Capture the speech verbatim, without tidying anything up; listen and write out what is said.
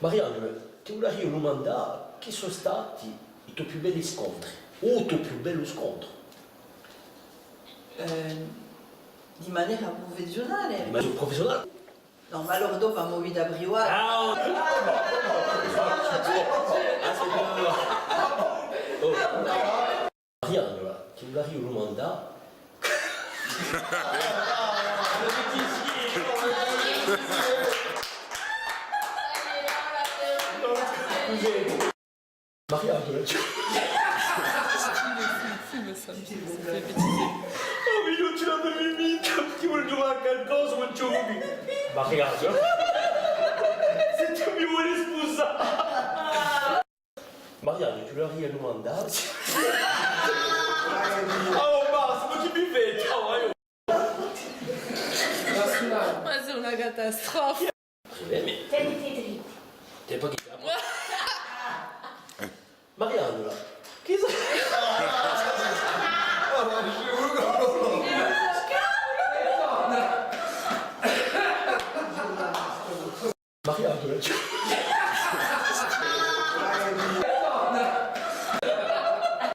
Mariangela, ti vuleria dumandà chì sò stati i to più belli scontri, o u to più bellu scontru? Eh, di manera prufessiunale? Di manera prufessiunale? Nò, ma allora dopu avemu a vita privata. Ah, oh. Ah, c'est bon. Oh. Mariangela, ti vuleria dumandà. Mariangela, ti... Ah, mais non, tu l'avais mis, tu voulais dire quelque chose, mon Dieu. Mariangela. S'è tù mi voli spusà. Mariangela, ti vuleria dumandà. Oh, basta, ma chì mi fai? Oh, aiò. Ma sò una catastrofa. Tieniti drittu. T'hai paghjatu? Mariangela, chì sò... Mariangela,